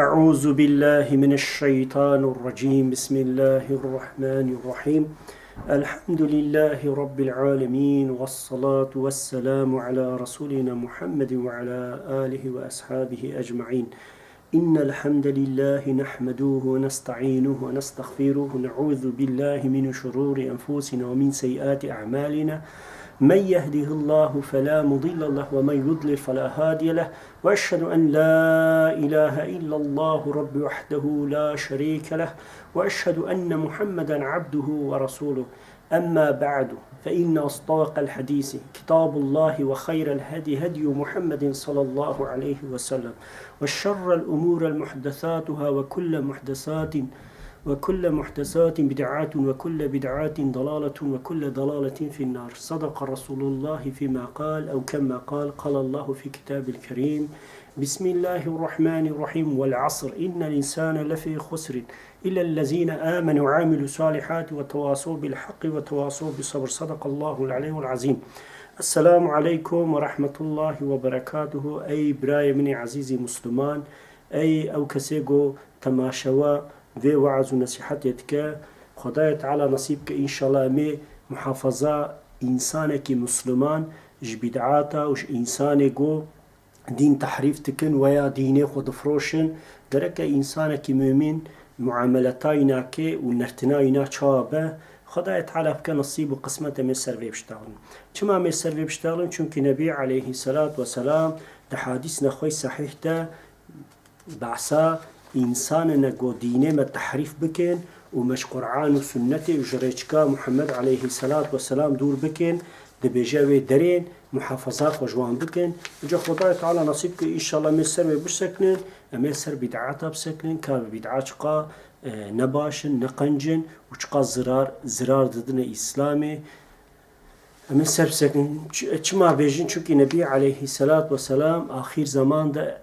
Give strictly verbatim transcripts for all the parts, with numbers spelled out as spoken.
أعوذ بالله من الشيطان الرجيم. بسم الله الرحمن الرحيم. الحمد لله رب العالمين، والصلاة والسلام على رسولنا محمد وعلى آله وأصحابه أجمعين. إن الحمد لله نحمده ونستعينه ونستغفره، ونعوذ بالله من شرور أنفسنا ومن سيئات أعمالنا. من يهده الله فلا مضل له، ومن يضلل فلا هادي له، وأشهد أن لا إله إلا الله رب وحده لا شريك له، وأشهد أن محمدا عبده ورسوله. أما بعد، فإن أصدق الحديث كتاب الله، وخير الهدي هدي محمد صلى الله عليه وسلم، وشر الأمور محدثاتها، وكل محدثات وكل محدثات بدعة، وكل بدعة ضلالة، وكل ضلالة في النار. صدق رسول الله فيما قال، أو كما قال، قال الله في كتاب الكريم: بسم الله الرحمن الرحيم: والعصر، إن الإنسان لفي خسر، إلا الذين آمنوا وعملوا الصالحات وتواصوا بالحق وتواصوا بالصبر. صدق الله العلي العظيم. السلام عليكم ورحمة الله وبركاته. Ey birayê min ê ezîzî Musliman, ey ew kesê ku temaşewa vê weaz û nesîhetê dike, Xwedayê Teala nesîb ke înşallah em ê muhafaza însanekî Musliman ji bîd'ata û ji însanê ku dîn tehrîf dikin, weya dînê xwe difroşin. Gereke însanekî mumîn muameleta wî nake û nertina wîna çawa be, Xwedayê Teala bike nesîb û qismet em ê ser vê biştexilin. Çima em ê ser vê biştexilin? Çunkî Nebî aleyhisselat weselam di hadîsine xwe sehîh de behsa însanê ne ku dînê me tehrîf bikin û me ji Qur'an û sunnetê û ji rêçika Muhammed aleyhisselat weselam dûr bikin, dibêje wê derên muhafaza xwe ji wan bikin. Îca Xwedayê Teala nesîb ke înşallah em ê ser wê bisekinin, em ê ser bîd'ata bisekinin, ka bi bîd'a çiqa, e, ne baş in, ne qenc in û çiqa zirar, zirar didine Îslamê. Em ê ser bisekinin. Çi-, çima bêjin? Çunkî Nebî aleyhisselat weselam axîr zeman de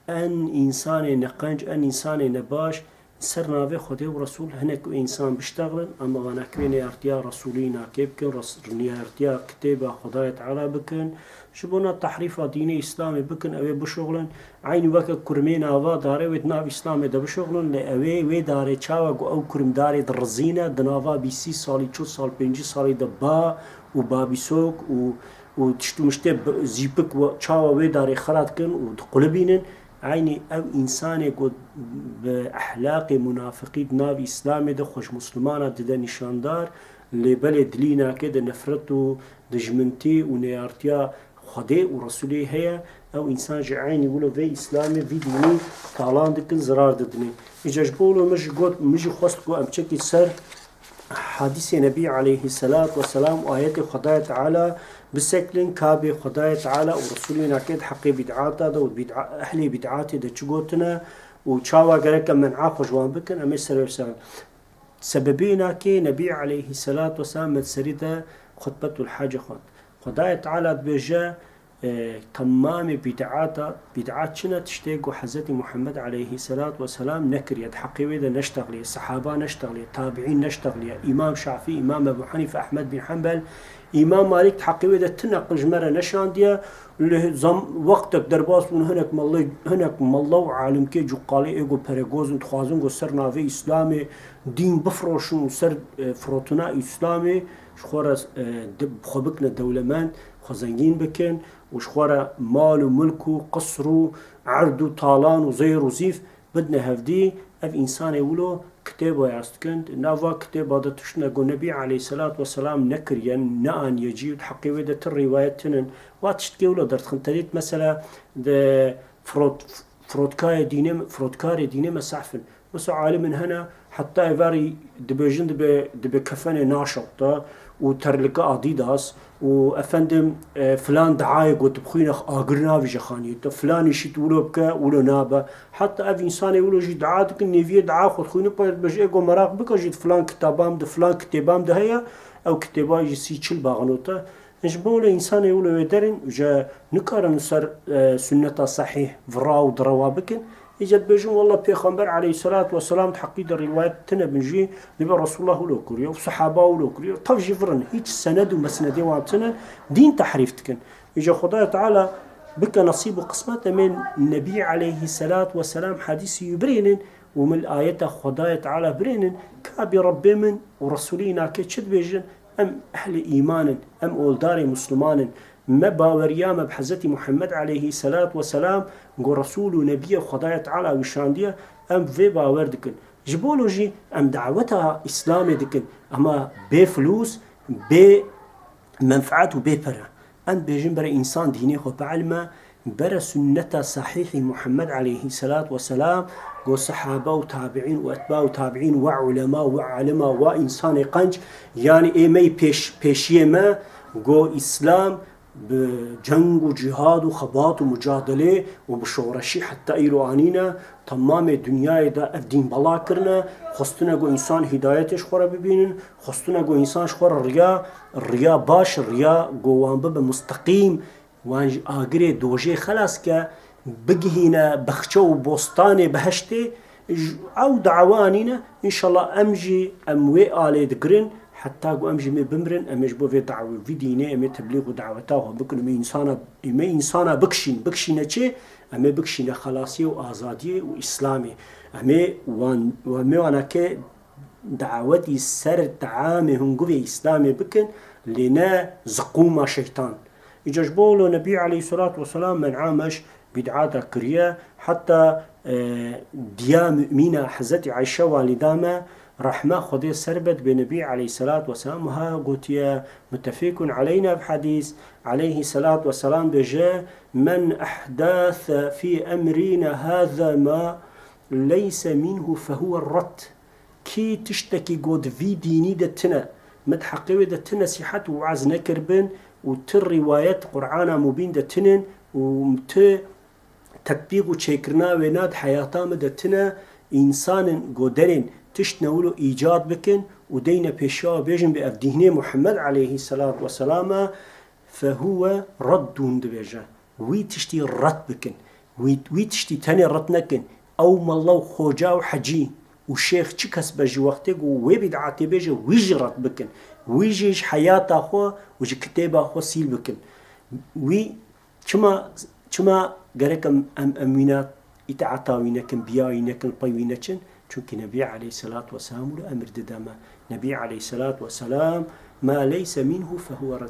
en însanê neqenc, en însanê nebaş, ser navê Xwedê û Resûl hinek û însan biştexilin, ama wana ki wê neyartiya Resûlî nakê bikin, res-, neyartiya kitêba Xwedayê Teala bikin, ji bona tehrîfa dînê Îslamê bikin, ew ê bişuxulin. Eynî weke kurmê nava darê wê di nav Îslamê de bişuxulin, lê ew ê wê darê çawa ku ew kurm darê dirizîne, di nava bîsî salî, çil sal, pêncî salî de ba û babîsok û û tişt û miştê bi-, zîpik we-, çawa wê darê xira dikin û diqulibînin, eynî ew însanê ku bi ehlaqê munafiqî di nav Îslamê de xwe ji Muslimana dide nîşandar, lê belê dilî nake de nefret û dijmintî û neyartiya Xwedê û Resûlê heye, ew însan jî eynî wilo vê Îslamê, vî dînî talan dikin, zirar didinê. Îca ji bo wilo min jî got, min jî xwest ku em çekî ser hadîsê Nebî aleyhisselat weselam û ayetê Xwedayê Teala bisekilin, ka bê Xwedayê Teala û Resûlê nakê di heqê bîd'ata de û bîd'a-, ehlê bîd'atê de çi gotine û çawa gereke men'a xwe ji wan bikin, em ê ser wê bisekilin. Sebebê nakê Nebî aleyhisselat weselam me di serî de xutbetul hacê xwend. Xwedayê Teala dibêje, E, temamê bîd'ata, bîd'at çi ne? Tiştê ku Hezretî Muhammed aleyhisselat weselam nekiriye, di heqê wê de neştexliye, sehaba neştexliye, tabiîn neştexliye, Îmam Şafî, Îmam Ebu Hanife, Ehmed bin Hanbel, Îmam Malik di heqê wê de ti neqil ji me re neşandiye. Li zam-, wextek derbas bûn hinek melle-, hinek mella û alimkê cuqalê ê ku peregoz in, dixwazin ku ser navê Îslamê dîn bifroşin û ser, e, firotina Îslamê ji xwe re, e, di-, xwe bikine dewlemend, xwe zengîn bikin û ji xwe re mal û milk û qisr û erd û talan û zeyr û zîf bidine hevdî, ev însanê wilo kitêba yaz dikin. Di nav va kitêba de tişt ne ku Nebî aleyhisselat weselam nekiriye, neaniye cî û di heqê wê de ti rîwayet tinin. Va tiştkê wilo derdixin. Terît mesela di firot-, firotkayê dînê, firotkarê dînê me sehf in. Wisa alimên hene, heta êvarî dibêjin dibe, dibe kefenê naşewta û terlika Adidas û efendim, e, filan diayê got bixwîne agir navêje xaniyê te, filan îşî tu wilo bike, wilo nabe. Heta ev însanê wilo jî dia dikin, nêviyê dia xwe dixwîne, pê dibêje, ê got meraq bike jî di filan kitaban, di filan kitêban de heye, ew kitêba jî sî çil baxino te. Ji bo wilo însanê wilo wê derin, ji nikarin ser, e, sunneta sehîh vira û direwa bikin. Îca dibêjin, wella Pêxember aleyhisselat weselam di heqî de rîwayet tine bin jî, nebe Resulullah wilo kiriye û sehaba wilo kiriye. Tev jî virin, hîç sened û mesnedê wan tine, dîn tehrîf dikin. Îca Xwedayê Teala Bike nesîb û qismet em ê Nebî aleyhisselat vesselam hadîsî wî birênin û min ayeta Xwedayê Teala birênin, ka bi Rebbê min û Resûlî nake çi dibêjin, em ehlê îman in, em oldarê Musliman in. Me baweriya me bi Hezretî Muhammed aleyhisselat vesselam ku Resûl û Nebî ye Xwedayê Teala wî şandiye, em vê bawer dikin. Ji bo lo jî em daweta Îslamê dikin, ama bê filûs, bê menfaet û bê pere. Em dibêjin bere însan dînê xwe bielme, bere sunneta sahîhî Muhammed aleyhisselat vesselam, go sehabe û tabiîn û etba û tabiîn we ulema we alima we însanê qenc, yanî ê me yî pêş, pêşiyê me, go Îslam bi ceng û cihad û xebat û mucadelê û bi şoreşî heta îro anîne, temamê dinyayê de ev dîn bela kirine, xwestine go însan hîdayetê ji xwe re bibînin, xwestine go însan ji xwe re riya, riya baş, riya go wan bibe musteqîm, wan ji agirê dojê xelas ke, bigihîne bexçe û bostanê behiştê, ji-, ew dawa anîne, înşallah em jî em wê alê digirin, heta ku em jî mê bimirin, em ê ji bo vê dawê, vî dînê em ê teblîx û daweta xwe bikin, em ê însana, em ê însana bikişîn, bikişîne çi? Em ê bikişîne xelasiyê û azadiyê û Îslamê. Em ê wan, em ê wanake dawetî ser teamê hinguvê Îslamê bikin, lê ne ziqûma şeytan. Îca ji bo lo Nebî aleyhisselatu vesselam men'a me ji bid'ata kiriye, heta, e, diya mümîna Hezretî Ayşe walîda me, rehma Xwedê ser be, dibê Nebî aleyhisselatu vesselam wiha gotiye, muttefîkun aleyna bi hadîs, aleyhisselatu vesselam bêje, men ehdase fî emrîna haza ma leyse minhu fehuwe redd. Kî tiştekî got vî dînî de tine, min di heqê wê de ti nesîhet û weaz nekiribin û ti rîwayet Qur'ana Mubîn de tinin û ti tetbîq û çêkirina wêna di heyata min de tine, însanên goderên tişt newilo îcad bikin û deyne pêşiya bêjin bi ev dîhnê Muhammed aleyhisselat vesselam e, fehuwe reddûn dibêje. Wî tiştî red bikin. Wî, wî tiştî tenê red nekin. Ew mella û xoca û hecî û şêx çi kes be ji wextê ku wê bîd'atê bêje, wî jî red bikin. Wî jî ji heyata xwe û ji kitêba xwe sîl bikin. Wî çima, çima gerek em, em, em wîna îtaeta wî nekin, biya wî nekin, pey wî neçin? Çunkî Nebî aleyhisselatu vesselam wilo emir dide me. Nebî aleyhisselatu vesselam, ma leyse minhu fehuwe red.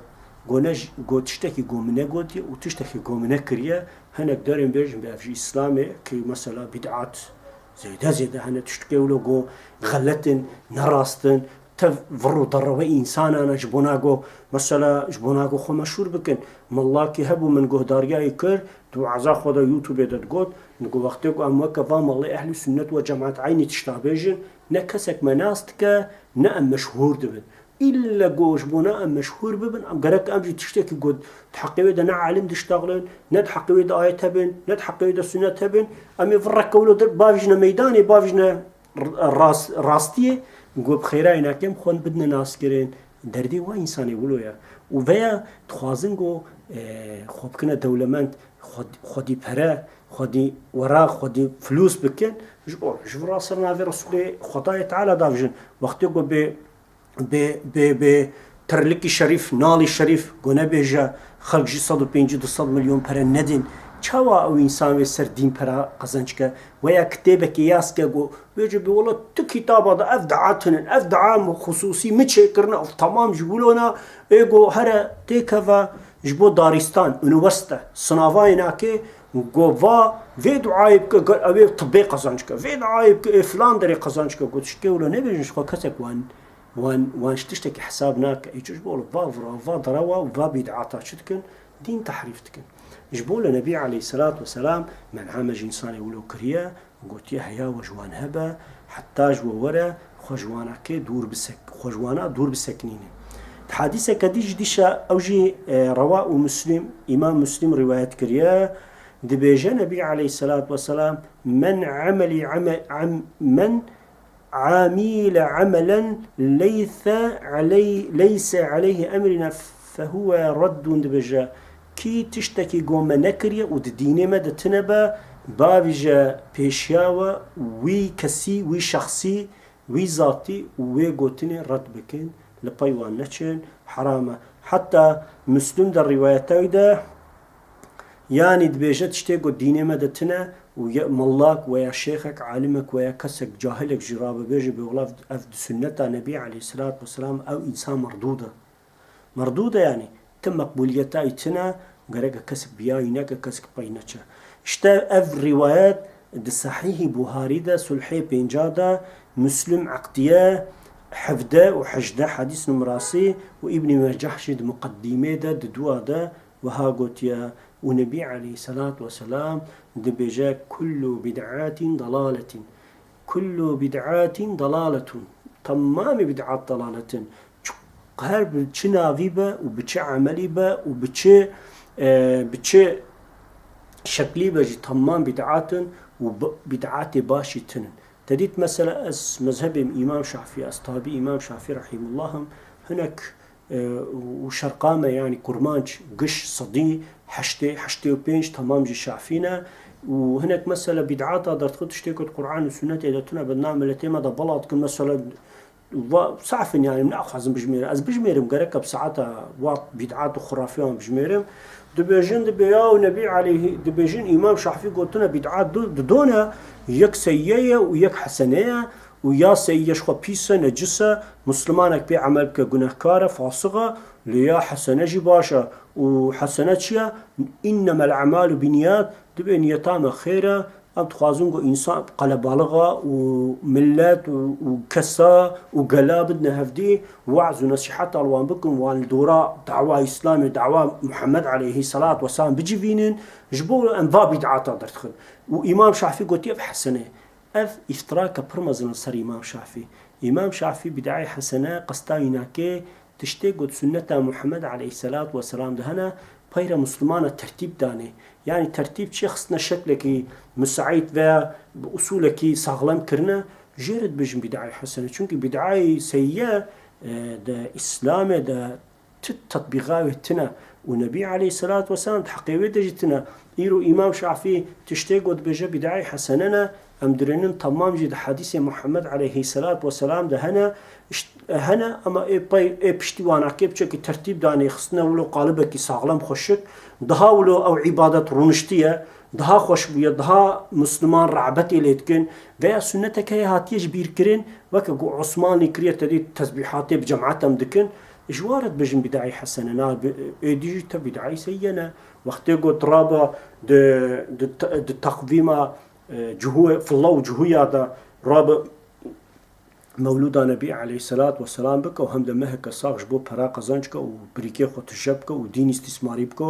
Go ne ji, go tiştekî go min negotiye û tiştekî go min nekiriye. Hinek derên bêjin bi ev jî Îslamê ki mesela bid'at zêde zêde hene tiştekê wilo go xelet in, ne rast in, tev vir û derrewe însanan e ji bona go mesela ji bona go xwe meşhûr bikin. Mallakî hebû min guhdariyayî kir, di waza xwe de YouTubeê de digot, min got, wextê ku em weke va mallê ehlî sunnet we cemaat eynî tişta bêjin, ne kesek me nas dike, ne em meşhûr dibin. Îlle go ji bona em meşhûr bibin, em gerek em jî tiştekî got, di heqê wê de ne alim diştaxlin, ne di heqê wê de ayet hebin, ne di heqê wê de sunnet hebin, em ê vir reke wilo dir bavîjne meydanê, bavîjne r-, ras-, rastiyê, go bi xêrayê nakem xwe bidine naskirin. Derdê wa însanê wilo ye. Û veya dixwazin go, e, xwe bikine dewlemend, xwed-, xwedî pere, xwedî weraq, xwedî filûs bikin, ji bo, ji vira ser navê Resûlê Xwedayê Teala davijin. Wextê ku bê, bê, bê, bê terlikî şerîf, nalî şerîf, ku nebêje xelk jî sed û pêncî du sed milyon pere nedin, çawa ew însan wê ser dîn pera qezenc ke? Weya kitêbekê yaz ke ku Bêje bi wela tu kitaba de ev dua tinin, ev dua xusûsî min çêkirine, ev temam ji wilo ne, ê go here têkeve ji bo darîstan, unîwersîte, sinavayê nake, go va vê duayê bike, ger ew ê tibê qezenc ke, vê duayê bike, ê filan derê qezenc ke, go tiştê wilo nebêjin ji xwe kesek wan, wan, wan ji tiştekî hesab nake. Ê çi ji bo va vira, va derewa û va bîd'ata çi dikin? Dîn tehrîf dikin. Ji bo li Nebî aleyhisselatu vesselam men'a me ji însanê wilo kiriye, Gotiye, heya we ji wan hebe, heta ji we were, xwe ji wana kê dûr bisek-, xwe ji wana dûr bisekinîne. Di hadîseke dî jî dîşa ew jî, e, rewa û Muslim, Îmam Muslim rîwayet kiriye, dibêje Nebî aleyhisselatu vesselam, "Men amelî ame-, am-, men amîle amelen leyse aley-, leyse aleyhi emrina fehuwe reddun," dibêje, Kî tiştekî go me nekiriye û di dînê me de tine be, bavîje pêşiya we, wî kesî, wî şexsî, wî zatî û wê gotinê red bikin, li pey wan neçin, heram e. Heta Muslim de rîwayeta wî de, Yanî dibêje tiştê ku dînê me de tine û ye-, mallak weya şêxek, alimek weya kesek cahilek jî rabe bêje bê wela ev di sunneta Nebî aleyhisselatu vesselam ew însan merdûd e. Merdûd e yanî. Ti meqbûliyeta wî tine û gereke kesek bi ya wî neke, kesek pey neçe. Îşte ev rîwayet di Sehîhî Buharî de sulhê pênca de, Muslim eqdiye hevde û hejdeh hadîs numarasî û Îbnî Meceh jî di Muqeddîmê de di dua de wiha gotiye û Nebî aleyhisselatu vesselam dibêje: "Kullu bid'atin dalaletin." Kullu bid'atin dalaletun. Temamê bid'at dalaletin. Çi-, her bi çi navî be û bi çi emelî be û bi çi, e, bi çi şeklî be jî temam bid'atin û bi-, bid'atê baş jî tinin. Te dît mesela ez mezhebê Îmam Şafî, ez tabî Îmam Şafî rahîmullah im, hinek e, û şerqa me, yanî Kurmanc, giş sedî heştê, heştê û pênc temam jî Şafî ne. Û hinek mesela bid'ata derdixin tiştê ku di Qur'an û Sunnetê de tune, bi nav miletê me de bela dikin, mesela, va, saf in, yanî, min naxwazim bijmêrim. Ez bijmêrim, gerek e bi saeta wa bid'at û xurafeyan bijmêrim. Dibêjin, dibê ya û Nebî aleyhî, dibêjin Îmam Şafî gotine bid'at du, di done, yek seyyiye ye û yek hesene ye. Û ya seyyiye ji xwe pîs e, necis e, mislimanek pê emel bike gunehkar e, fasiq e, lê ya hesene jî baş e. Û hesene çi ye? "Înnemel a'malu binniyat", dibê niyeta me xêr e, em dixwazin ku însan qelebalix e û millet û, û kesa û gela bidine hevdî, we'z û nesîheta li wan bikin, wan li dora dawa Îslamê, dawa Muhammed aleyhî selat weselam bicivînin, ji bo em va bîd'ata derdixin. Û Îmam Şafî gotiye ev hesene ye. Ev îftirake pir mezin li ser Îmam Şafî. Îmam Şafî bîdayê hesene qesta wî nake, tiştê got sunneta Muhammed aleyhisselat vesselam de hene, peyre Muslimana tertîb dane. Yanî tertîb çi xistine şeklekî musaîd veya bi usulekî saxlem kirine, jê re dibêjin bîdayê hesene. Çunkî bîdayê seyyiye, e, de Îslamê de ti tetbîqa wê tine û Nebî aleyhisselat vesselam di heqê wê de jî tine. Îro Îmam Şafî tiştê got dibêje bîdayê hesene ne, em dirênin temam jî di hedîsê Muhammed aleyhisselat vesselam de hene, iş-, hene, ama ê pey, ê piştî wanakê biçekî tertîb danê, xistine wilo qalibekî saxlem xweşik, daha wilo ew îbadet rûniştiye, daha xweş bûye, daha Musliman rağbetê lê dikin, veya sunnetek heye hatiye ji bîr kirin, weke ku Osmanlî kiriye, te dî tesbîhatê bi cemaet em dikin, ji wan re dibêjin bîdayî hesene, na bi-, êdî jî te bîdayî seyyiye ne. Wextê got rabe di, di te-, di teqvîma, e, cuhû, filla û cuhûya de rabe mewlûda Nebî aleyhisselat vesselam bike û hem de meheke sax ji bo pera qezenc ke û birîkê xwe tije bike û dîn îstîsmarî bike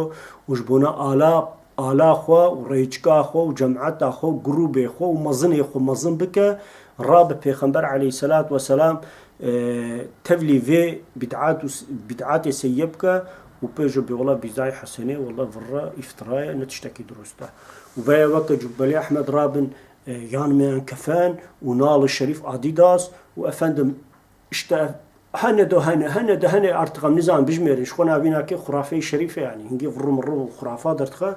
û ji bona ala, ala xwe û rêçika xwe û cemeta xwe û grûbê xwe û mezinê xwe mezin bike, rabe Pêxember aleyhisselat vesselam, e, tevlî vê bîd'at û s-, bîd'atê seyyiye bike û pê jî bê wela bîdayê hesenê, wela virre îftiraye, ne tiştekî dirust e. Û veya weke Cubelê Ehmed rabin, e, yan meyan kefen û nali şerîf Adidas û efendim işte hene do hene, hene do hene artık em nizan bijmêrin. Ji xwe navînakê xurafeyê şerîfe yanî. Hingê virru mirru û xurafa derdixe.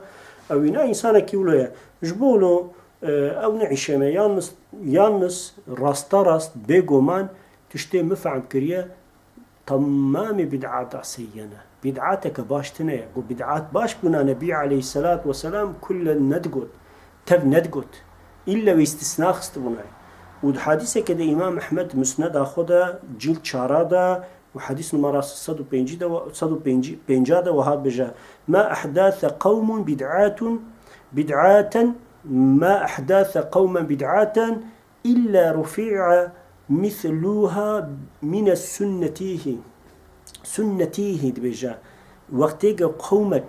Ew îna însanekî wilo ye. Ji bo wilo, e, ew ne îşê me. Yalnız, yalnız rasta rast bêguman tiştê min fehm kiriye. Temamê bid'ata seyyiye ne. Bid'ateke baş tune ye. Ku bid'at baş bûna Nebî aleyhisselat vesselam kulle nedigot. Tev nedigot. Îlle wê îstisna xistibûna. Û di hadîseke de Îmam Ehmed Musneda xwe de cîld çara de û hadîs numara sed û pêncî de, sed û pêncî, pênca de wiha dibêje: "Ma ehdase qewmun bid'atun, bid'aten, ma ehdase qewmen bid'aten, illa rufi'a misluha mine sunnetihi." Sunnetihi dibêje. Wextê ke qewmek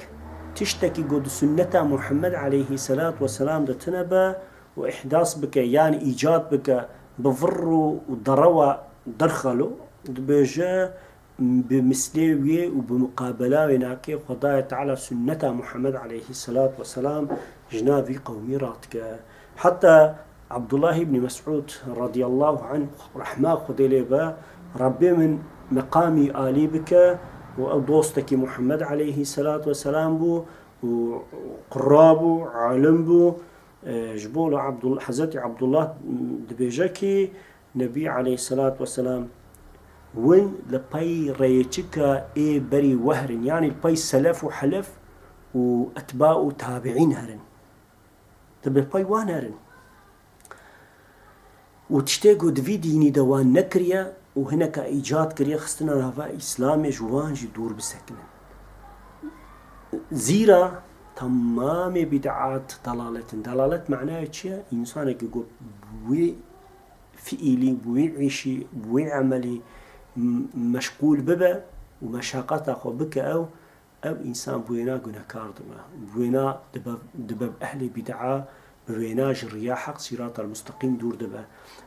tiştekî ku di sunneta Muhammed aleyhisselat vesselam de tine be û ihdas bike, yanî îcad bike, bi virr û derewa derxelo, dibêje, bi mislê wê û bi muqabela wê nake Xwedayê Teala sunneta Muhammed aleyhisselat vesselam ji nav vî qewmî radike. Heta Abdullah ibn Mes'ud radiyallahu anh, rehma Xwedê lê be, Rabbê min meqamî alî bike û ew dostekî Muhammed aleyhisselat vesselam bû û qurra bû, alim bû. E, ji bo li Abdul-, Hezretî Abdullah dibêje ki Nebî aleyhisselat vesselam win li pey rêçika ê berî wehr in, yanî li pey selef û helef û etba û tabiîn herin. Dibe pey wan herin. Û tiştê ku di vî dînî de wan nekiriye û hineka îcad kiriye, xistine nava Îslamê, ji wan jî dûr bisekinin. Zîra temamê bîd'at dalalet in. Dalalet manayê çi ye? Însanekî ku bi wî fiîlî, bi wî îşî, bi wî emelî m-, meşgûl bibe û meşaqata xwe bike ew, ev însan bi wêna gunehkar dibe. Bi wêna dibe, dibe ehlê bîd'a, bi wêna ji riya heq, sîratal musteqîm dûr dibe.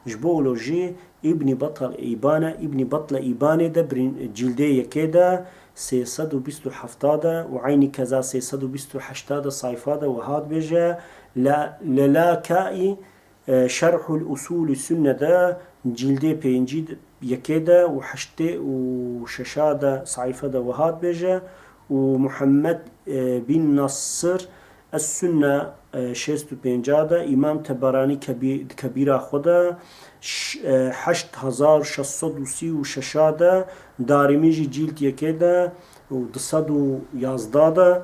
Ji bo wilo jî Îbnî Batal Îbane, Îbnî Batle Îbanê de birîn-, cîldê yekê de sê sed û bîst û hefta de û eynî keza sê sed û bîst û heşta de sayfa de wiha dibêje, La, Lelakaî, e, Şerhul Usulü Sünne de cîldê pêncî de, yekê de û heştê û şeşa de sayfe de wiha dibêje û Muhammed, e, bin Nasir Es-Sünne, e, şêst û pênca de, Îmam Teberanî Kebî-, di Kebîra xwe de, ş-, e, heşt hezar şeş sed û sî û şeşa de, Darîmî jî cîld yekê de û du sed û yazda de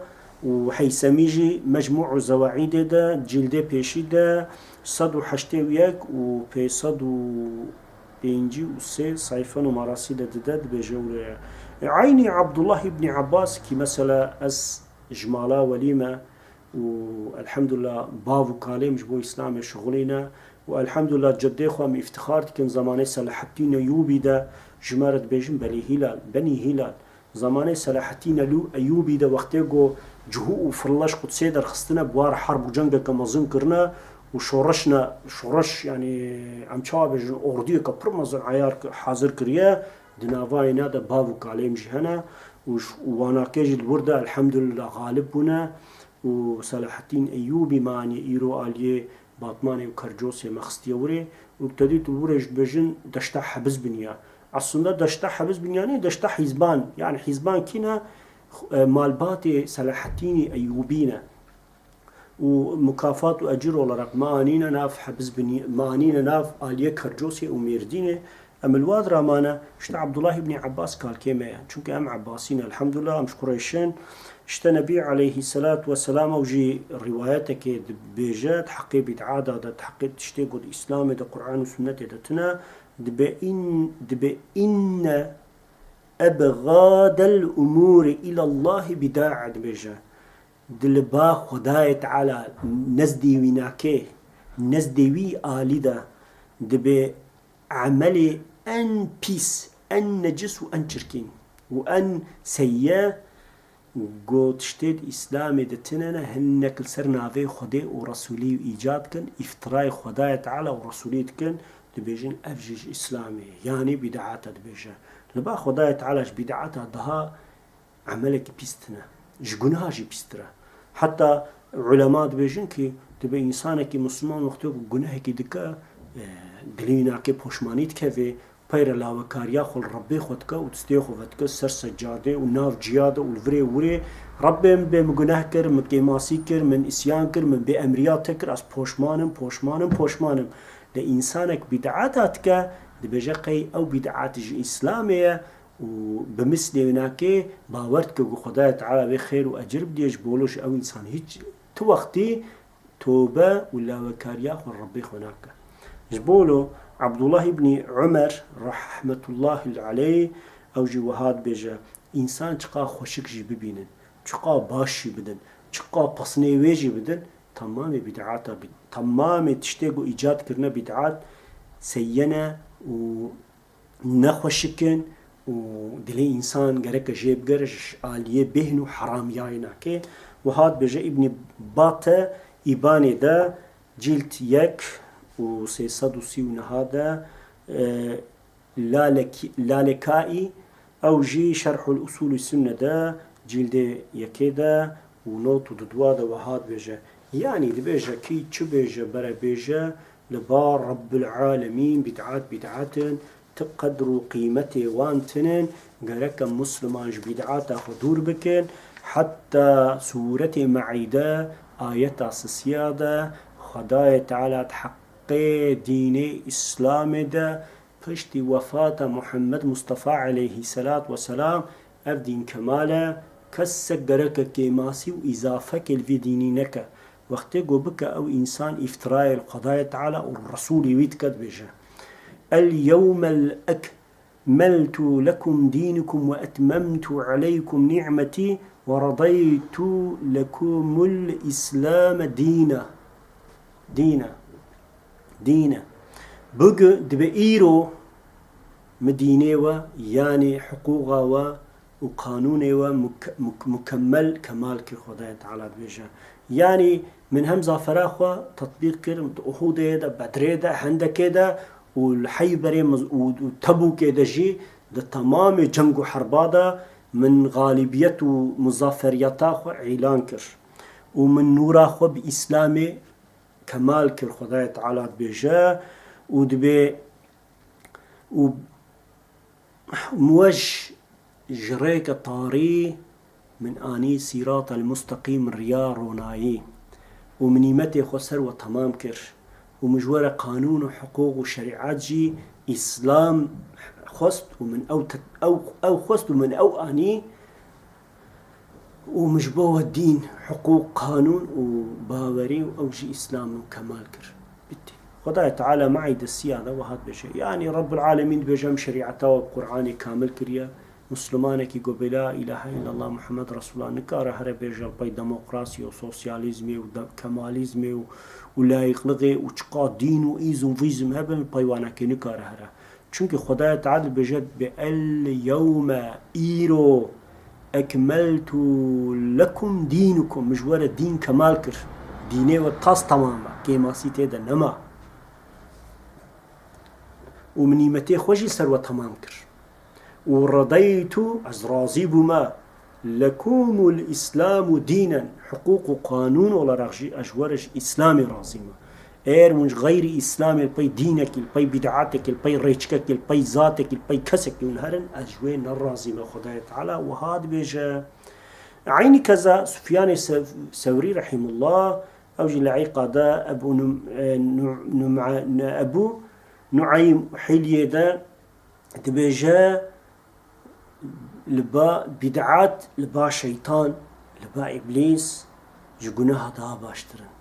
û Heysemî jî Mecmû'u Zewaîdê de, cîldê pêşî de, sed û heştê û yek û pênc sed û pêncî û sê sayfe numarasî de dide, dibêje wilo ye. E, eynî Abdullah îbnî Abbas kî mesela ez ji mala welî me û elhamdulillah bav û kalê min ji bo Îslamê şixulîne û elhamdulillah ceddê xwe em îftixar dikin, zemanê Selahaddîn Eyûbî de ji me re dibêjin Belî Hîlal, Benî Hîlal. Zemanê Selahaddîn Elû-, Eyûbî de wextê ku cihû û firleş Qudsê derxistine, bi war herb û cengeke mezin kirine û şoreş ne, şoreş, yanî em çawa bêjin, orduyeke pir mezin eyar ki-, hazir kiriye, di navayê ne de bav û kalê min jî hene û ş-, û wanakê jî li wir de elhamdulillah xalib bûne û Selahaddîn Eyûbî me aniye îro aliyê Batmanê û Kercosê me xistiye wirê û te dît li wirê ji dibêjin deşta Hebiz biniya. Aslında deşta Hebiz biniya nî, deşta Hîzban. Yani Hîzban kî ne? E, malbatê Selahaddînî Eyûbî ne. Û mukafat û ecir olarak me anîne nav Hebiz biniya, me anîne nav aliyê Kercosê û Mêrdînê. Em li wa dira mane, işte Abdullah îbnî Abbas kalkê me ye. Çunke em Abbasî ne, elhamdulillah, em ji Qureyş in. İşte Nebî aleyhisselatu vesselam ew jî riwayetekê dibêje, di heqê bîd'a de, di heqê tiştê ku di Îslamê de, Qur'an û Sunnetê de tune, dibe in-, dibe inne ebgadel umûrî îlallahî bîd'a dibêje. Di li ba Xwedayê Teala nezdê wî nake, nezdê wî alî de dibe emelê en pîs, en necis û en çirkîn û en seyye, ku tiştê di Îslamê de tune ne, hinek li ser navê Xwedê û Resûlî îcad kin, îftirayê Xwedayê Teala û Resûlî dikin, dibêjin ev jî ji Îslamê ye, yanî bîd'at e dibêje. Li ba Xwedayê Teala ji bîd'ata daha emelekî pîs tune. Ji guneha jî pîstir e. Heta ulema dibêjin ki dibe însanekî misliman wextê ku gunehekî dike, e, dilê wî nake poşmanî dikeve, peyre lawekariya xwe li Rebbê xwe dike û destê xwe vedike ser secadê û nav ciya de û li virê wirê, Rebbê min bê min guneh kir, min kêmasî kir, min îsyan kir, min bêemriya te kir, ez poşman im, poşman im, poşman im. Lê însanek bîd'ata dike, dibêje qey ew bîd'at ji Îslamê ye, û bi mislê wî nake, bawer dike ku Xwedayê Teala wê xêr û ecir bidê, ji bo wilo ji ew însan hîç ti wextî tobe û lawekariya xwe Rebbê xwe nake. Ji bo wilo Abdullah îbnî Umer rahmetullahil aleyh ew jî wiha dibêje, însan çiqa xweşik jî bibînin, çiqa baş jî bidin, çiqa pesnê wê jî bidin, temamê bîd'ata bî-, temamê tiştê ku îcad kirine bîd'at seyye ne û nexweşik in û dilê însan gereke jê bigere ji aliyê bêhn û heramiyayê nake. Wiha dibêje Îbnî Bate Îbanê de cîld yek û sê sed û sî û neh de, e, Lalek-, Lalekaî, ew jî Şerhul Usulî Sunne de cîldê yekê de û nod û dudwa de wiha dibêje. Yanî dibêje kî çi bêje bere bêje, li ba Rebbul Alemîn bîd'at bîd'at in, ti qedr û qîmetê wan tinin, gereke Musliman ji bîd'ata xwe dûr bikin. Heta sûretê Meîde, ayeta sisiya de, Xwedayê Teala di heqê dînê Îslamê de, piştî wefata Muhammed Mustafa aleyhisselat vesselam, ev dîn kemal e, Kesek gereke kêmasî û îzafekê li vî dînî neke. Wextê ku bike ew însan îftirayê li Xwedayê Teala û Resûlê wî dike, dibêje, "El-yewme ekmeltu lekum dînukum we etmemtu aleykum ni'metî we redeytu lekumul îslame dîna." Dîna. Dîne. Bugün dibe îro mi dînê we, yanî hiqûqa we û qanûnê we muk-, muk-, mukemmel kemal kir, Xwedayê Teala dibêje. Yanî min hem zafera xwe tetbîq kir, di Uhudê de, Bedrê de, Hendekê de û li Heyberê miz-, û, û Tebûkê de jî di temamê ceng û herba de min xalibiyet û muzaferiyeta xwe îlan kir. Û min nûra xwe bi Îslamê kemal kir, Xwedayê Teala dibêje û dibê û min we ji, ji rêke tarî min anî sîrata el-musteqîm, riya ronayî û min nîmetê xwe ser we temam kir û min ji we re qanûn û hiqûq û şerîet jî Îslam xwest û min ew te-, ew, ew xwest û min ew anî. Û min ji bo we dîn, hiqûq, qanûn û bawerî û ew jî Îslam min kemal kir. Bitti. Xwedayê Teala me'î destiya de wiha dibêje. Yanî Rabbul Alemîn dibêje, em şerîeta we bi Qur'anê kamil kiriye. Muslimanekî ku bê la îlahe illallah Muhammed Resulullah nikare here bêje li pey demokrasiyê û sosyalîzmê û de-, kemalîzmê û, û layîqlixê û çiqa dîn û îzm vîzm hebin, li pey wanekê nikare here. Çimkî Xwedayê Teala dibêje, bi el yewme, îro, ekmeltu lekum dînukum, min ji we re dîn kemal kir. Dînê we tas temam e, kêmasî tê de nema. Û min nîmetê xwe jî ser we temam kir. Û redeytu, ez razî bûme, lekumul Îslamu dînen, hiqûq û qanûn olarak jî ez ji we re ji Îslamê razî me. Eger hûn ji xeyrî Îslamê li pey dînekî, li pey bîd'atekî, li pey rêçikekî, li pey zatekî, li pey kesekî hûn herin, ez ji wê ne razî me, Xwedayê Teala wiha dibêje. Eynî keza Sufyanê Sev-, Sewrî rehîmullah, ew jî li Eyqa de Ebu Num-, e, Nu-, Num'a-, Ebu Nu'eym Hilyê de dibêje, li ba bîd'at, li ba şeytan, li ba îblîs ji guneha daha baştir in.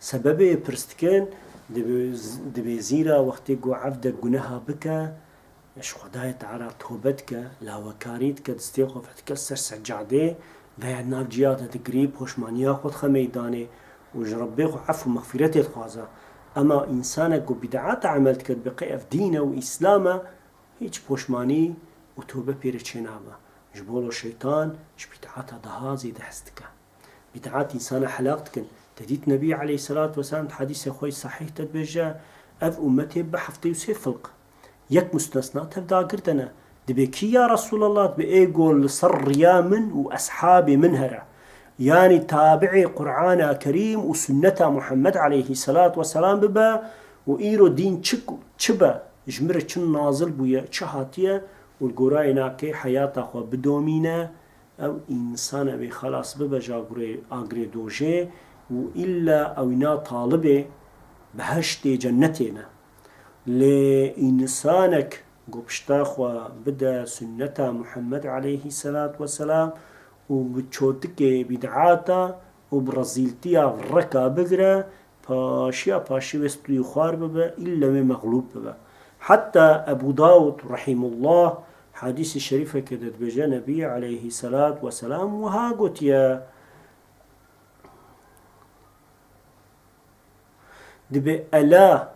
Sebebê pirs dikin, dibê, dibê zîra wextê ku evdek guneha bike, ji Xwedayê Teala tobe dike, lawekarî dike, destê xwe vedike ser secadê, veya nav ciya de digirî, poşmaniya xwe dixe meydanê û ji Rebbê xwe ef û mexfîretê dixwaze. Ema însanek ku bîd'at e emel dike, dibê qey ev dîn e û Îslam e, hîç poşmanî û tobe pê re çênabe. Ji bo lo şeytan ji bîd'ata daha zêde hez dike. Bîd'at însana helak dikin. Te dît Nebî aleyhisselatu vesselam di hedîsê xwe sahîh de dibêje, ev ummetê bi heftê û sê filq. Yek mustasna tev dagir de ne. Dibê kî ya Resulallah? Dibê ê gol li ser riya min û eshabê min here. Yanî tabi'ê Qur'ana Kerîm û sunneta Muhammed aleyhisselatu vesselam bibe û îro dîn çi, çi be, ji min re çi nazil bûye, çi hatiye û li gorayê nakê heyata xwe bidomîne, ew însan ew ê xelas bibe ji agurê, agrê dojê û îlla ew îna talibê beheştê cennetê ne. Lê însanek ku pişta xwe bide sunneta Muhammed aleyhisselat vesselam û bi çotikê bîd'ata û bi rezîltiya reka bigire, paşiya paşî wê stûyî xwar bibe, îlle wê mexlûb bibe. Heta Ebû Dawud rehîmullah hadîsê şerîfeke de dibêje, Nebî aleyhisselat vesselam wiha gotiye, Dibê, "Ela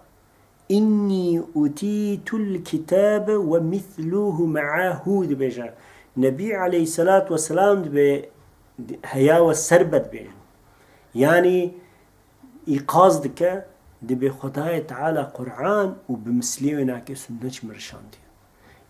innî utîtul kitabe ve mîsluhu me'ahu," dibêje. Nebî aleyhisselatu vesselam dibê, heya we ser be dibêje. Yanî îqaz dike, dibê Xwedayê Teala Qur'an û bi mislê wê nake sunnet ji min re şandiye.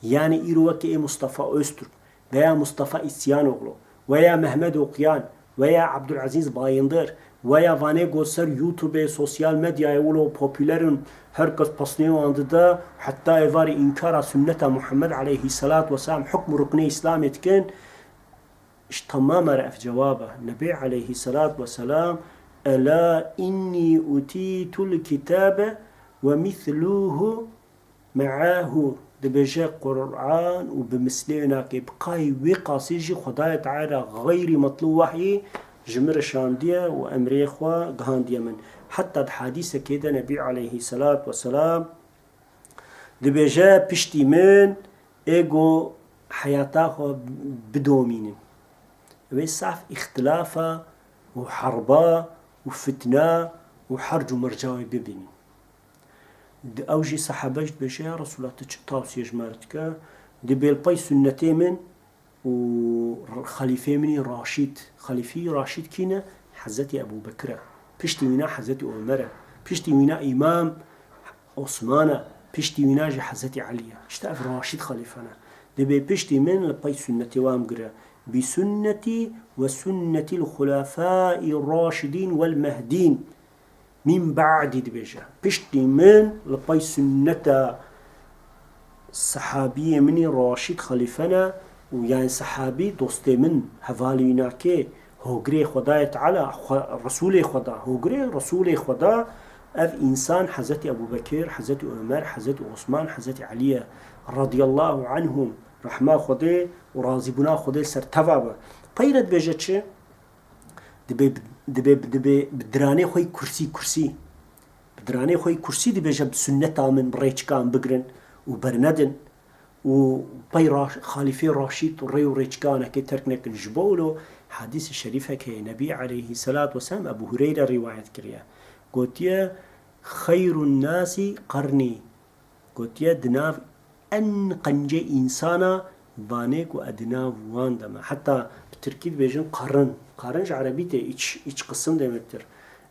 Yanî îro weke ê Mustafa Öztürk, veya Mustafa Isyanoglu, veya Mehmet Okuyan, veya Abdulaziz Bayındır, veya vanê ku ser YouTubeê, sosyal medyayê wilo popüler in, her kes pesnê wan dide, heta êvarî înkara sunneta Muhammed aleyhisselat vesselam, hukm û ruknê Îslamê dikin, ji temama re ev cewab e. Nebê aleyhisselat vesselam, "Ela innî utîtul kitabe ve mîsluhu Me'ahu, dibêje Qur'an û bi mislê wî nake, bi qayî wê qasî jî Xwedayê Teala xeyrî metlûb wehyî ji min re şandiye û emrê xwe gihandiye min. Heta di hadîsekê de Nebî aleyhisselat vesselam dibêje, piştî min ê ku heyata xwe bidomînin. Wê saf îxtilafa û herba û fitna û herc û merca wê bibînin. Di, ew jî sehaba jî dibêje, ya Resulallah, tu çi tavsiye ji me re dike? Dibê li pey sunnetê min û xelîfê min î Raşîd. Xelîfî Raşîd kî ne? Hezretî Ebû Bekir e. Piştî wîna Hezretî Omer e. Piştî wîna Îmam Osman e. Piştî wîna jî Hezretî Elî ye. Îşte ev Raşîd xelîfe ne. Dibê piştî min li pey sunnetê wan bigire. Bi sunnetî ve sunnetil xulefâi raşidîn vel mehdîn. Min ba'dî dibêje. Piştî min li pey sunneta sehabiyê min î Raşîd xelîfe ne û yani sehabî dostê min, hevalî wînakê, hogirê Xwedayê Teala, xwe, Resûlê Xweda, hogirê Resûlê Xweda, ev însan Hezretî Ebû Bekir, Hezretî Omer, Hezretî Osman, Hezretî Elî ye. Radiyallahu anhum. Rehma Xwedê û razîbûna Xwedê ser teva be. Peyre dibêje çi? Dibê, dibê, dibê bi diranê xwe yî kursî, kursî. Bi diranê xwe yî kursî dibêje, bi sunneta min, bi rêçikan bigrin û bernedin û pey Raş-, Xalîfê Raşîd rê û rêçikanekê terk nekin. Ji bo wilo hadîsê şerîfek heye, Nebî aleyhisselat vesselam Ebû Hureyre rîwayet kiriye. Gotiye, "Xeyrun nasi qarnî." Gotiye, di nav en qencê însana vanê ku ez di nav wan de me. Heta bi tirkî dibêjin qarn. Qarn ji erebî tê, iç, iç qism demektir.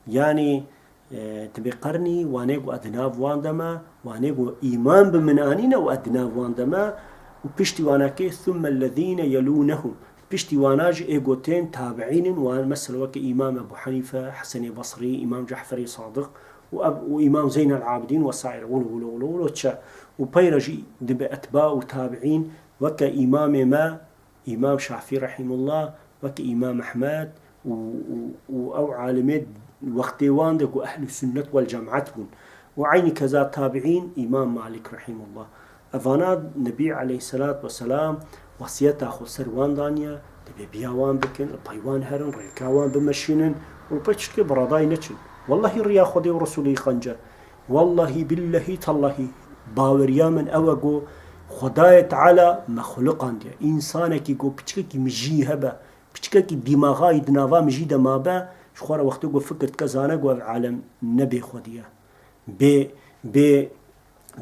Yanî, e, dibê qarnî, wanê ku ez di nav wan de me, wanê ku îman bi min anîne û ez di nav wan de me û piştî wanakê, "Thumme ellezîne yelûnehum." Piştî wana jî ê gotên tabiîn in, wan mesela weke Îmam Ebû Henîfe, Hesenê Besrî, Îmam Ceferê Sadiq û ev, û Îmam Zeynel Abidîn wesaîr, wilo, wilo, wilo, wilo çe. Û peyre jî dibe etba û tabiîn, weke Îmamê me, Îmam Şafî rehîmullah, weke Îmam Ehmed û, û, û ew alimê wextê wan de ku Ehlü Sünnet vel Cemaat bûn. Û eynî keza tabiîn, Îmam Malik rehîmullah. Evana Nebî aleyhisselat vesselam wesiyeta xwe ser wan daniye, dibê biya wan bikin, li pey wan herin, rêka wan bimeşînin û li pey tiştekê bi radayî neçin. Wellahî riya Xwedê û Resûlê yî qenc e. Wellahî, billehî, tellahî, baweriya min ew e ku Xwedayê Teala me xuliqandiye. Însanekî ku piçikekî mijî hebe, piçikekî dîmaxa yî di nava mijî de mabe, ji xwe re wextê ku fikir dike, zane ku ev alem ne bê xwedî ye. Bê, bê,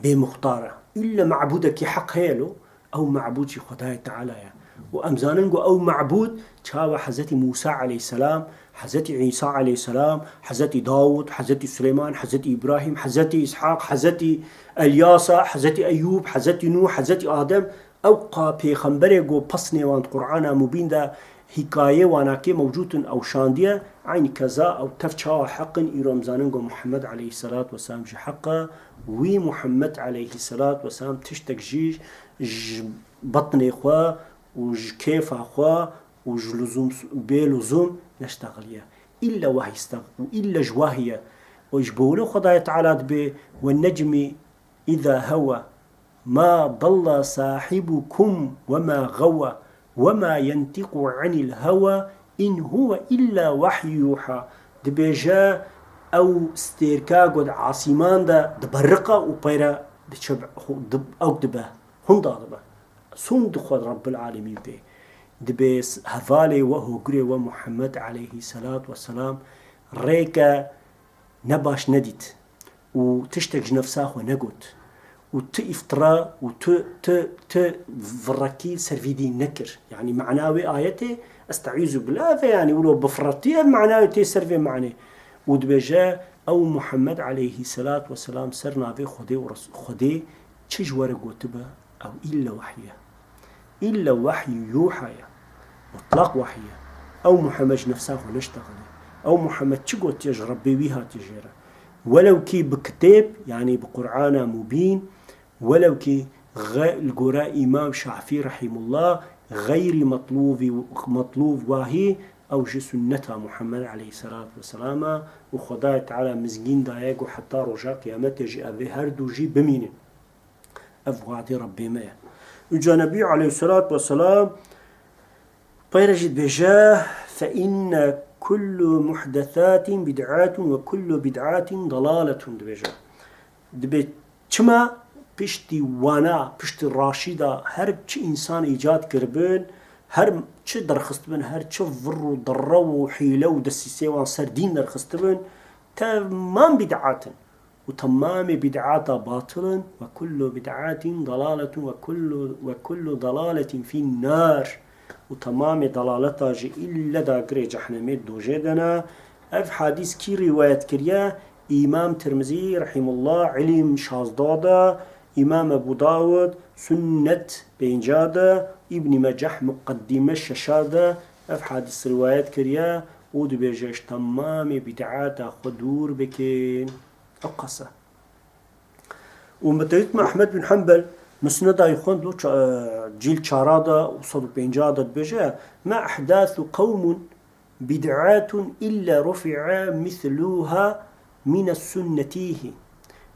bê muxtar e. Îlle mabûdekî heq heye lo, ew mabûd jî Xwedayê Teala ye. Û em zanin ku ew mabûd çawa Hezretî Mûsa aleyhisselam, Hezretî Îsa aleyhisselam, Hezretî Dawud, Hezretî Suleyman, Hezretî Îbrahîm, Hezretî Îshaq, Hezretî Elyasa, Hezretî Eyûb, Hezretî Nûh, Hezretî Adem, ew qa pêxemberê ku pesnê wan di Qur'ana Mubîn de hîkayê wanakê mewcûd in, ew şandiye, eynî keza ew tev çawa heq in, îro em zanin ku Muhammed aleyhisselat vesselam jî heq e, wî Muhammed aleyhisselat vesselam tiştek jî ji betnê xwe û ji kêfa xwe û ji luzûm, bê luzûm neştexiliye. Îlle wehy stex û îlle ji wehy ye. Û ji bo wilo Xwedayê Teala dibê, "Wen necmi îza hewa, ma dalla sahibukum we ma xewa, we ma yentiqu anil hewa, in huwe illa wahyu yuha." Dibêje, ew stêrka ku di asîman de diberiqe û peyre diçe, ew dibe, hunda dibe. Sûnd xwe Rabbil Alemîn pê. Dibê s-, hevalê we, hogirê we Muhammed aleyhisselat vesselam rêke ne baş nedît û tiştek ji nefsa xwe negot û tu îftira û tu, tu, tu virekî ser vî dîn nekir. Yanî mana wê ayetê, "Estaizu billah", ev e, yanî wilo bifiretiye, mana wê tê ser vê manê. Û dibêje, ew Muhammed aleyhisselat vesselam ser navê Xwedê û Res-, Xwedê çi ji we re gotibe, ew îlle wehy e. Îlle wehy yuha ye. Mutlaq wehy ye. Ew Muhammed ji nefsa xwe neştexile. Ew Muhammed çi gotiye ji Rebbê wî hatiye jê re. Welew kî bi kitêb, yanî bi Qur'ana Mubîn, welew kî xe-, li gore Îmam Şafî rehîmullah, xeyrî metlûvî, metlûv wahî, ew ji sunneta Muhammed aleyhisselat vesselam e û Xwedayê Teala mizgîn daye ku heta roja Qiyametê jî ev ê her du jî bimînin. Ev wadê Rebbê me ye. Uca Nebî aleyhisselatu vesselam peyre jî dibêje, "Fe inne kullu muhdesatin bid'atun ve kullu bid'atin dalaletun," dibêje. Dibê çima piştî wana, piştî raşîda her çi însan îcad kiribin, her çi derxistibin, her çi vir û derrew û hîle û desîsê wan ser dîn derxistibin, temam bid'at in. Û temamê bid'ata batil in, "Ve kullu bid'atin dalaletun ve kullu, ve kullu dalaletin fin nar." Û temamê dalaleta jî îlle dagirê cehnemê dojê de ne. Ev hadîs kî rîwayet kiriye? Îmam Tirmizî rahimullah, Îlm şazda de, Îmam Ebû Dawud, Sunnet pênca de, Îbnî Meceh, Muqeddîme şeşa de ev hadîs rîwayet kiriye û dibêje, "Ji temamê bid'ata xwe dûr bikin." Ew qas e. Û Mutewît me Ehmed bin Hanbel, Musneda yê xwend û ça-, cîl çara de û sed û pênca de dibêje, "Ma ehdasu qewmun bid'atun illa rufi'a misluha mine sunnetihi."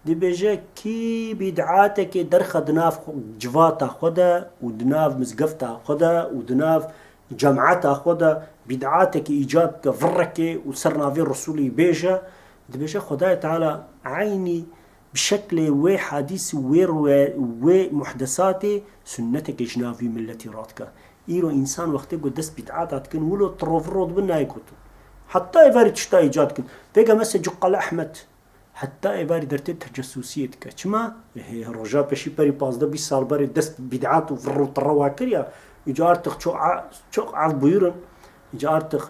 Dibêje, kî bid'atekê derxe di nav xwe, civata xwe de û di nav mizgefta xwe de û di nav cemata xwe de bid'atekê îcad bike, virrekê û ser navê Resûlî bêje, dibêje, Xwedayê Teala eynî bi şeklê wê hadîs û wê rûye-, wê muhdesatê sunnetekê ji nav wî milletî radike. Îro însan wextê ku dest bid'ata dikin, wilo tiroviro dibin nayê gotin. Heta êvarî tişta îcad dikin. Pêke mese Cuqal Ehmed. Heta êvarî dertê tecessûsiyê dike. Çima? Hê, roja pêşî perî pazdeh bîst sal berê dest bid'at û vir û tire wa kiriya. Îca artık çok a-, çok af buyurun. Îca artık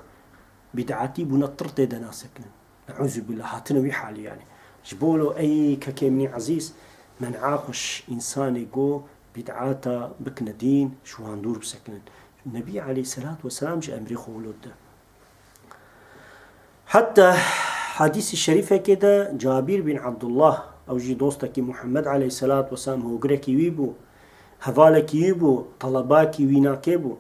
bid'atî bûne tir tê de nasekinin. Neûzubillah, hatine wî halî yanî. Ji bo lo ey kekê min î ezîz, men'a xwe ji însanê go bid'ata bikine dîn, ji wan dûr bisekinin. Nebî aleyhisselatu vesselam jî emrê xwe wilo dide. Heta hadîsî şerîfekê de Cabîr bin Abdullah, ew jî dostekî Muhammed aleyhisselatu vesselam, hogirekî wî bû, hevalekî wî bû, telebakî wî nakê bû.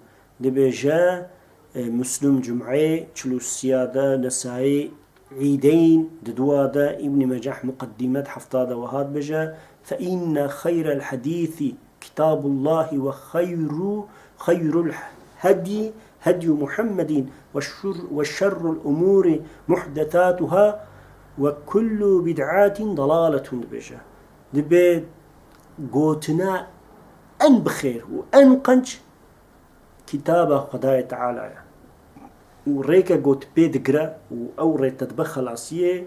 Dibêje, e, Muslim Cum'ê çil û sê de, Nesayî Îdeyn di dua de, Îbnî Meceh Muqeddîmet hefta de wiha dibêje, "Fe inne xeyrel hedîsî kitabullahi ve xeyru, xeyrul hedî hedyu Muhammedin ve şur-, ve şerrul umûri muhdesatuha ve kullu bid'atin dalaletun," dibêje. Dibê gotina en bi xêr û en qenc Kitaba Xwedayê Teala ye. Û rêke got pê digire û ew rê te dibe xelasiyê,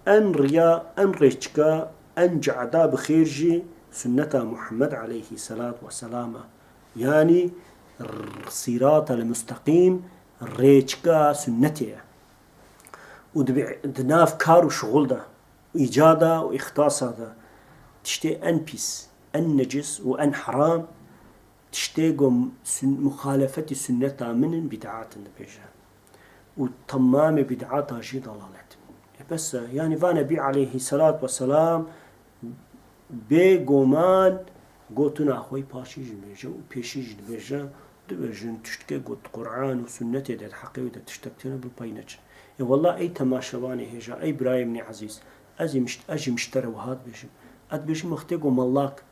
en riya, en rêçika, en cehda bi xêr jî sunneta Muhammed aleyhî selat we selam e. Yanî r-, sîrata li musteqîm, rêçika sunnetê ye. Û dibe di nav kar û şixul de, îcada û îxtasa de tiştê en pîs, en necis û en heram, tiştê ku sün-, muxalefetî sunneta min in, bid'at in dibêje. Û temamê bid'ata jî dalalet in. E bes e, yanî va Nebî aleyhî selat we selam bêguman gotina xwe yî paşî jî dibêje û pêşî jî dibêje, dibêjin tiştke got Qur'an û sunnetê de di heqê wê de tiştek tune bi pey neçe. E wela ey temaşevanê hêja, ey birayê min ê ezîz, ez jî mişt-, ez jî miştere wiha dibêjim. Ez dibêjim wextê ku mellak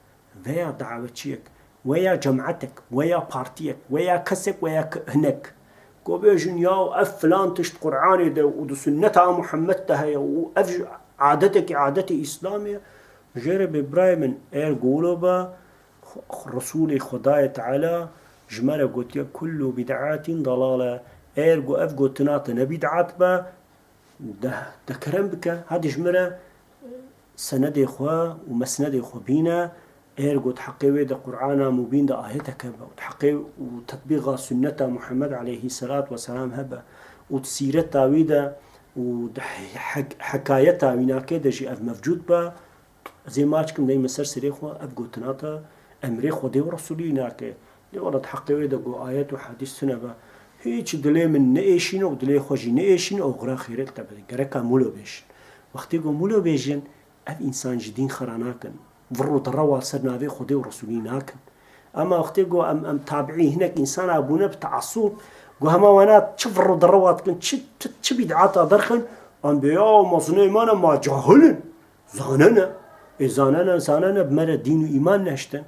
veya davetçiyek, veya cemaetek, veya partiyek, veya kesek, veya k-, hinek. Ku bêjin, "Yaw, ev filan tişt Qur'anê de û di sunneta Muhammed de heye û ev ji adetekî adetê Îslamê ye." Jê re bê birayê min, eger gulo be, Xu-, Resûlê Xwedayê Teala ji me re gotiye, "Kullu bid'atin dalale." Eger ku ev gotina te ne bid'at be, de, de kerem bike, hadi ji min re senedê xwe û mesnedê xwe bîne, eger got heqê wê de Qur'ana Mubîn de ayeteke be û di heqê û tetbîqa sunneta Muhammed aleyhî selat we selam hebe û di sîreta wî de û di he-, hek-, hekayeta wînakê de jî ev mevcûd be, ez ê maç kim deyme ser serê xwe, ev gotina te emrê Xwedê û Resûlî nake. Lê wela di heqê wê de ku ayet û hedîs tune be, hîç dilê min neêşîne û dilê xwe jî neêşîne, oxira xêrê li te bide. Gereka mûlo bêjin. Wextê ku mûlo bêjin, ev însan ji dîn xera nakin. Vir û dere wa ser navê Xwedê û Resûlî nakin. Ema wextê ku em, em tabiî hinek însana bûne bi teasûb, ku hema wana çi vir û dere wa dikin, çi, çi, çi bîd'ata derxin, em bê ya mezinê me ne, ma cahil in. Zane ne. Ê zanene, zanene bi me re dîn û îman nehiştin.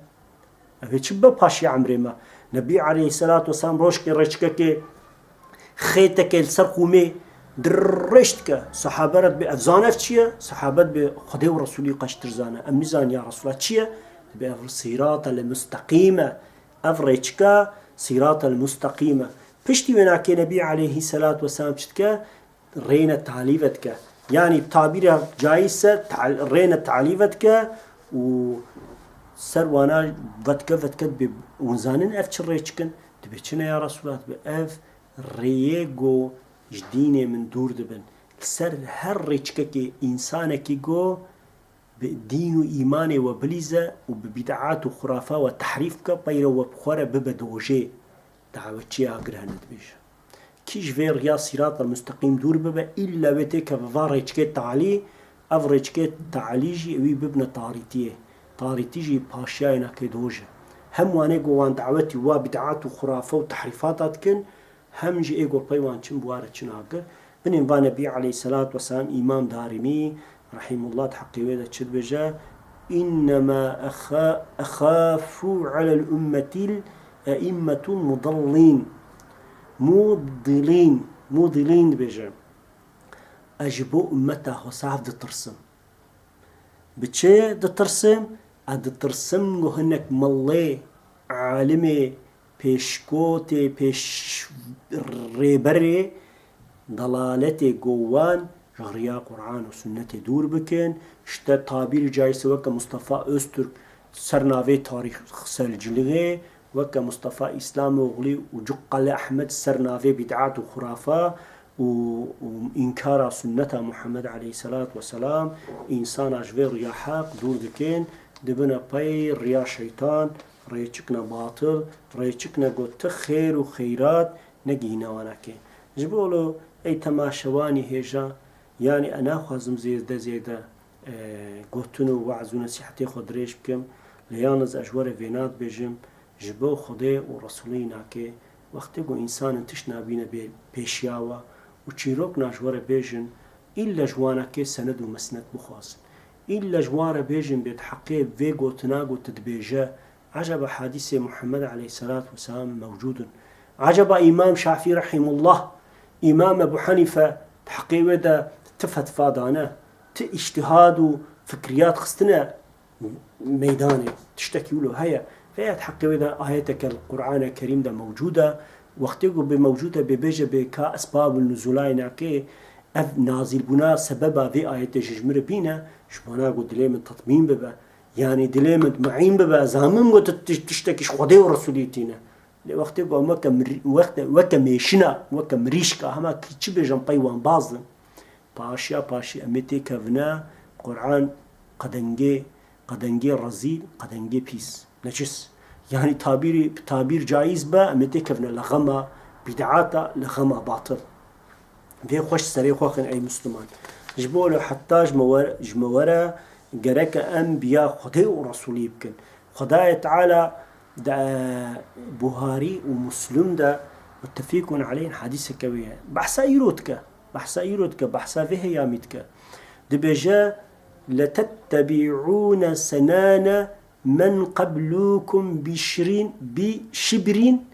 Ev ê çi bibe paşiya emrê me? Nebî aleyhisselatu vesselam rojkê rêçikekê xêtekê li ser qûmê dirêj dike. Sahabe re dibê, ev zane ev çi ye? Sahabe dibê, Xwedê û Resûlî qeştir zane. Em nizan ya Resûla çi ye? Dibê, ev sîrata le musteqîm e. Ev rêçika sîrata le musteqîm e. Piştî wê nakê Nebî aleyhisselatu vesselam çi dike? Rêne talî vedike. Yanî tabîra cayîz e, tal-, rêne talî vedike û ser wana vedike, vedike dibê, hûn zanin ev çi rêçik in? Dibê çi ne ya Resûlullah? Dibê ev rêyê go ji dînê min dûr dibin. Li ser her rêçikekê însanekî go bi dîn û îmanê we bilîze û bi bîd'at û xurafa we tehrîf bike, peyre we bi xwe re bibe dojê. Dawetçiya agir hene dibêje. Kî ji vê riya sîrata musteqîm dûr bibe, îlla wê têkeve va rêçikê talî, ev rêçikê talî jî ewî bibine tarîtiyê. Tarîtî jî paşiyayê nakê doj e. Hem wanê ku wan dawetî wa bid'at û xurafe û tehrîfata dikin, hem jî ê ku pey wan çin bi wa re çin agir. Binên va Nebî aleyhisselatu vesselam Îmam Darîmî Rahimullah di heqê wê de çi dibêje? "Innema exa-, exafu alel ummetil eimmetul mudallin." Mudilin, mudilin dibêje. Ez ji bo ummeta xwe saf ditirsim. Bi çi ditirsim? Ez ditirsim ku hinek milê, alimê, pêşkotê, pêş rêberê dalaletê go wan ji riya Quran û Sunnetê dûr bikin. Ji te tabîr cayîse weke Mustafa Öztürk ser navê tarîxselcilixê, weke Mustafa Îslamoglî û Cuqqale Ehmed ser navê bîd'at û xurafa û, û înkara Sunneta Muhammed aleyhisselat vesselam, însana ji vê riya heq dûr dikin, dibine pey riya şeytan, rêçikne batil, rêçikne got ti xêr û xeyrat negihîne wanakê. Ji bo lo ey temaşewanî hêja, yanî e naxwazim zêde zêde, e, gotin û we'z û nesîhetê xwe dirêj bikim, lê yalniz ez ji we re vêna dibêjim, ji bo Xwedê û Resûlê nakê, wextê ku însanin tişt nabîne bê pêşiya we û çîrokna ji we re bêjin, îlle ji wanakê sened û mesned bixwazin. Îlle ji wan re bêjin bê di heqê vê gotina ku tu dibêje, Ecaba hadîsê Muhammed aleyhisselatu vesselam mewcûd in? Ecaba Îmam Şafî rahimullah, Îmam Ebu Hanîfe di heqê wê de ti fetva dane, ti îctihad û fikriyat xistine meydanê? Tiştekî wilo heye? Veya di heqê wê de ayeteke li Qur'ane Kerîm de mewcûd e? Wextê ku bê mewcûd e, bê bêje bê ka esbabul nuzûlayê nakê, ev nazîlbûna sebeba vê ayetê jî ji min re bîne, ji bona ku dilê min tetmîn bibe. Yanî dilê min mutmaîn bibe, ez zanim ku tu tiş-, tiştekî ji Xwedê û Resûlî tîne. Lê wextê ku em weke mirî-, wexte-, weke mêşina, weke mirîşka, hema kî çi bêjin pey wan baz in. Paşiya paşî em ê têkevine Quran qedengê, qedengê rezîl, qedengê pîs, necis. Yanî tabîrî, tabîr cayîz be, em ê têkevine lexema bîd'ata, lexema batil. Vê xweş serê xwe xin ey Misliman. Ji bo lo heta ji me were, ji me were gereke em biya Xwedê û Resûlî bikin. Xwedayê Teala di Buharî û Muslim de muttefîkun aleyh hadîseke wê ye. Behsa îro dike. Behsa îro dike. Behsa vê heyamî dike. Dibêje, "Letettebi'ûne senane men qeblukum bişrin, bi şibrin,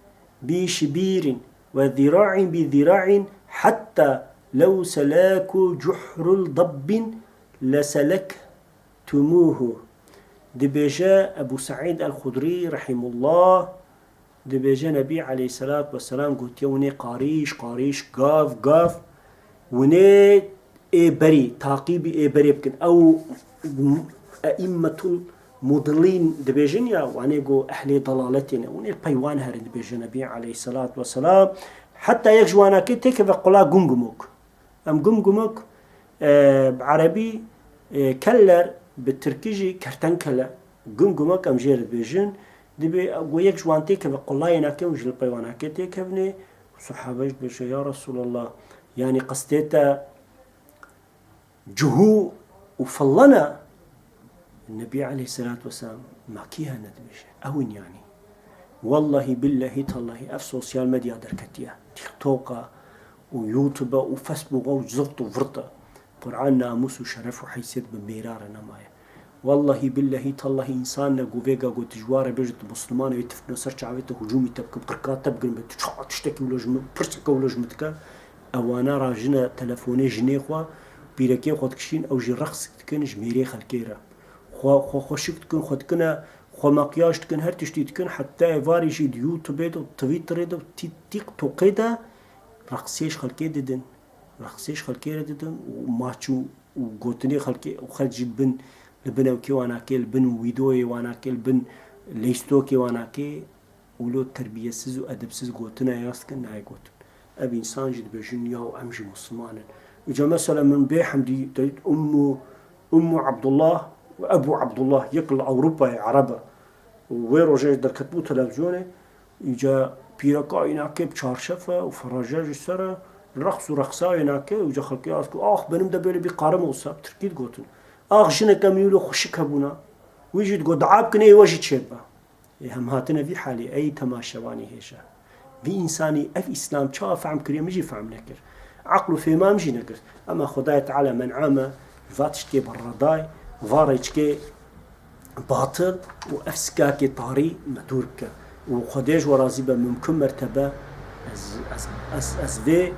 bi şibîrin ve zira'in bi zira'in hatta lew selakû cuhrul dabbin leselektumuhu." Dibêje Ebu Seîd el-Xudrî rahimullah, dibêje Nebî aleyhisselat vesselam gotiye, hûn ê qarîş, qarîş, gav, gav, hûn ê ê berî, taqîbî ê berê bikin. Ew eîmmetul mudilîn dibêjin ya, wanê ku ehlê dalaletê ne, hûn ê pey wan herin dibêje Nebî aleyhisselat vesselam. Heta yek ji wanakê têkeve qula Gumgumuk. Em Gumgumuk, e, bi erebî, e, keller, bi tirkî jî kertenkele. Gumgumuk em jê re dibêjin. Dibê ku yek ji wan têkeve qulayê nake û ji li pey wanakê têkevnê. Sahabe jî dibêje, ya Resûlallah, yanî qestê te cuhû û fillana? Nebî aleyhisselatu vesselam, ma kî hene dibêje? Ew in yanî. Wellahî billehî tallahî ev sosyal medya derketiye. TikToka û YouTube'a û Facebooka û zirt û virt e. Quran namûs û şeref û heysiyet bi mêra re nemaye. Wallahî billehî tallahî însan ne ku vêga ku tu ji wa re bêjî tu Musliman e, wê tifno ser çavê te hicûmî te bikin, qirka te bigirin, be tu çawa tiştekî wilo ji min, pirseke wilo ji min dike. Ewana rajine telefonê jinê xwe, pîrekê xwe dikişîn, ew jî reqsik dikin ji mêrê xelkê re. Xwe, xwe xweşik dikin, xwe dikine, xwe makyaj dikin, her tiştî dikin, heta êvarî jî di YouTubeê de, Twitterê de, Tik-, TikTokê de reqsê ji xelkê didin. Reqsê ji xelkê re didin û maç û, û gotinê xelkê û xelk jî li bin, li bin ewkê wan nake, li bin wîdeoyê wan nake, li bin leystokê wan nake. Wilo terbiyesiz û edebsiz gotina yas dikin, nayê gotin. Ev însan jî dibêjin, yaw em jî Musliman in. Îca mesela min bê hemdî te dît Ummu, Ummu Abdullah û Ebu Abdullah, yek li Ewropayê Ereb e. Û wê rojê derketibû televîzyonê, îca pîreka wî nake bi çarşef e û feraje ji ser e, reqs û reqsa wê nake, îca xelkê yas ku, "Ah, benim de böyle bir karım olsa", bi tirkî digotin. "Ah, jineke min wilo xweşik hebûna." Wî jî digot, "Dua bikin, ê we jî çêbibe." Ê hem hatine vî halê, ey temaşevanê hêja. Vî însanî ev Îslam çawa fehm kiriye, min jî fehm nekir. Eql û fêma min jî nekir. Ema Xwedayê Teala men'a me va tiştkê berredayê, va rêçikê batil û ev sikakê tarî me dûr bike. Û Xwedê ji we razî be, mimkun mertebe ez, ez, ez, ez vê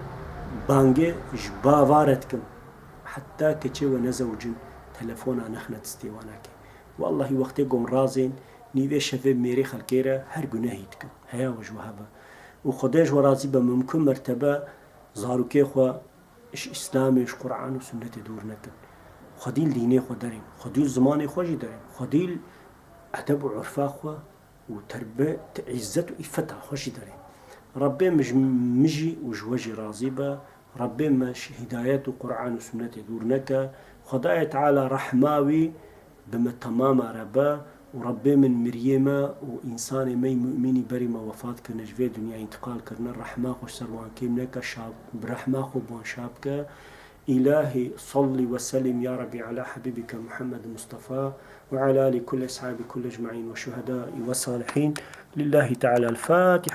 bangê ji ba va re dikim. Heta keçê we nezewicin, telefona nexne distê wanakê. Wallahî wextê ku em razên, nîvê şevê mêrê xelkê re her gunehî dikin. Heya we ji we hebe. Û Xwedê ji we razî be, mimkun mertebe zarokê xwe ji Îslamê, ji Quran û Sunnetê dûr nekin. Xwedî li dînê xwe derên, xwedî li zimanê xwe jî derên, xwedî li edeb û urfa xwe û terbe-, te-, îzzet û îffeta xwe jî derê. Rebbê min ji min jî û ji we jî razî be. Rebbê me ji hîdayet û Quran û Sunnetê dûr neke. Xwedayê Teala rehma wî bi me temama re be û Rebbê min miriyê me û însanê me yî mu'minî berî me wefat kirine, ji vê dinyayê întiqal kirine, rehma xwe ji ser wan kêm neke, şa-, bi rehma xwe bi wan şa bike. إلهي صل وسلم يا ربي على حبيبك محمد المصطفى وعلى آل كل أصحاب كل أجمعين والشهداء والصالحين. لله تعالى الفاتحة.